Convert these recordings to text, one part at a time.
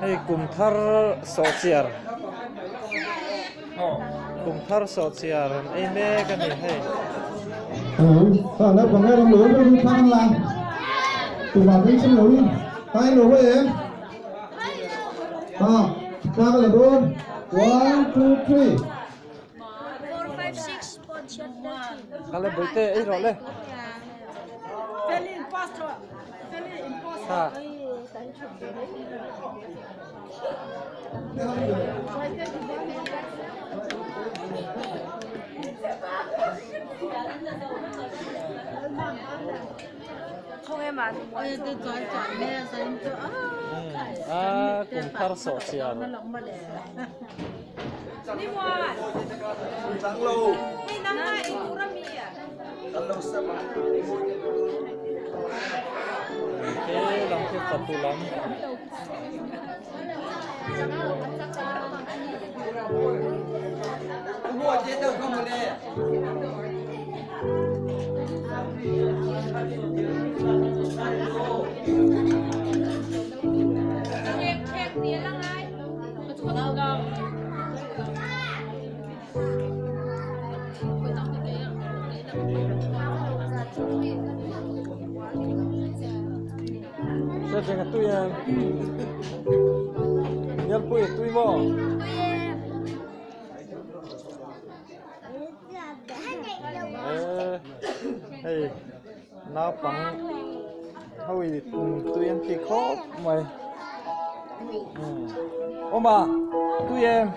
Hei kum thar sawhchiar kum thar sawhchiar an ei mek a ni hei. Kale bawihte ei rawh le. Ha. A kum thar sawhchiar. He lam khi fatu lam. Hriateng a tui em? Nialpui a tui maw? Hei naupang ho in tui an ti khawp mai. Awm a tui em?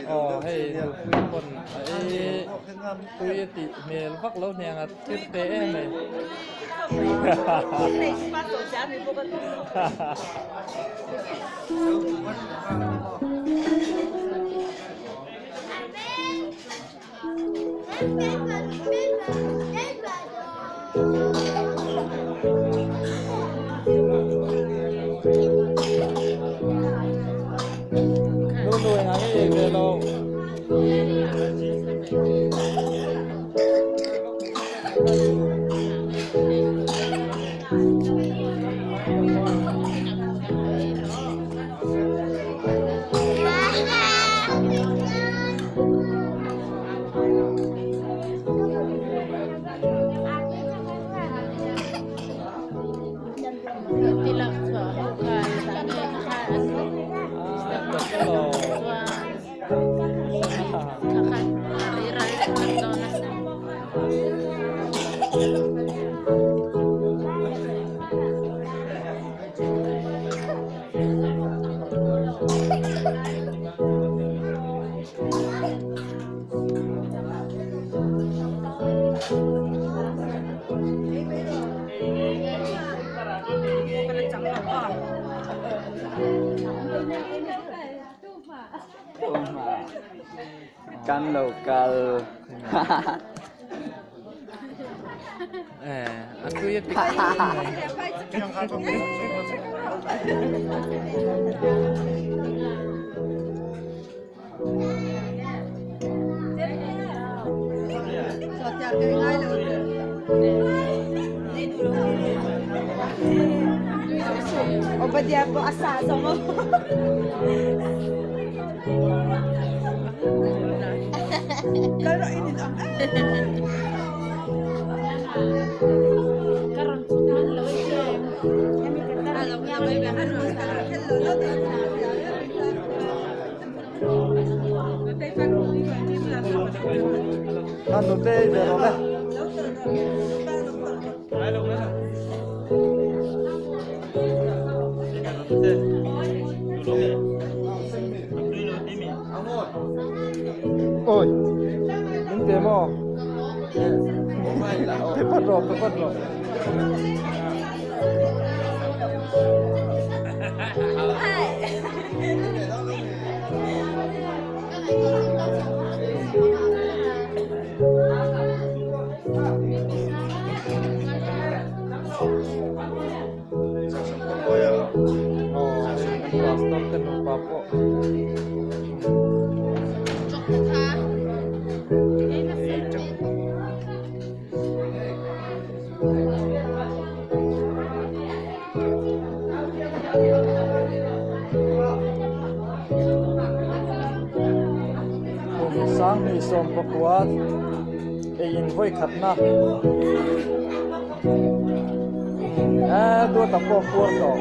Aw hei nupui pawn a ei tui a tih hmel vak lo hniang a thil pe em mai. Nu nu engah nge ei ve lo. Kan lo kal. A tui a ti khawp mai. A nute ei ve rawh le. Ôi, min pe maw? Pe phawt rawh, pe phawt rawh. Aw kan pastor te nupa pawh. Kum sanghnih sawmpakua ei in vawi khatna eee duata pawh puar tawh.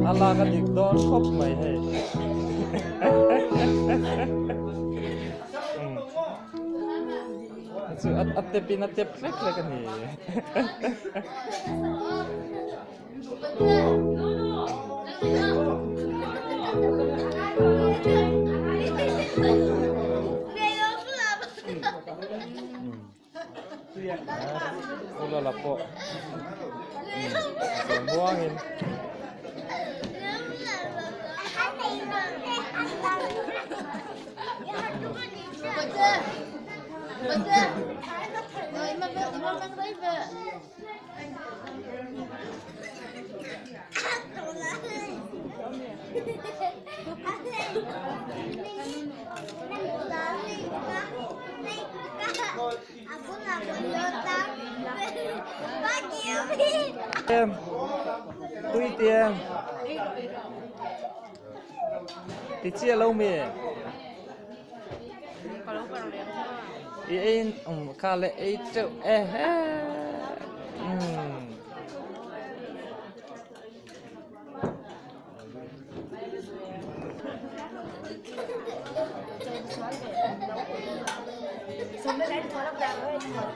A lak a dik dawn khawp mai hei. Chu a tep in a tep hlek hlek a ni. Ulala pawh muangin Em tui tiang ti chia lo mi i ein um kha le ei teuh e he um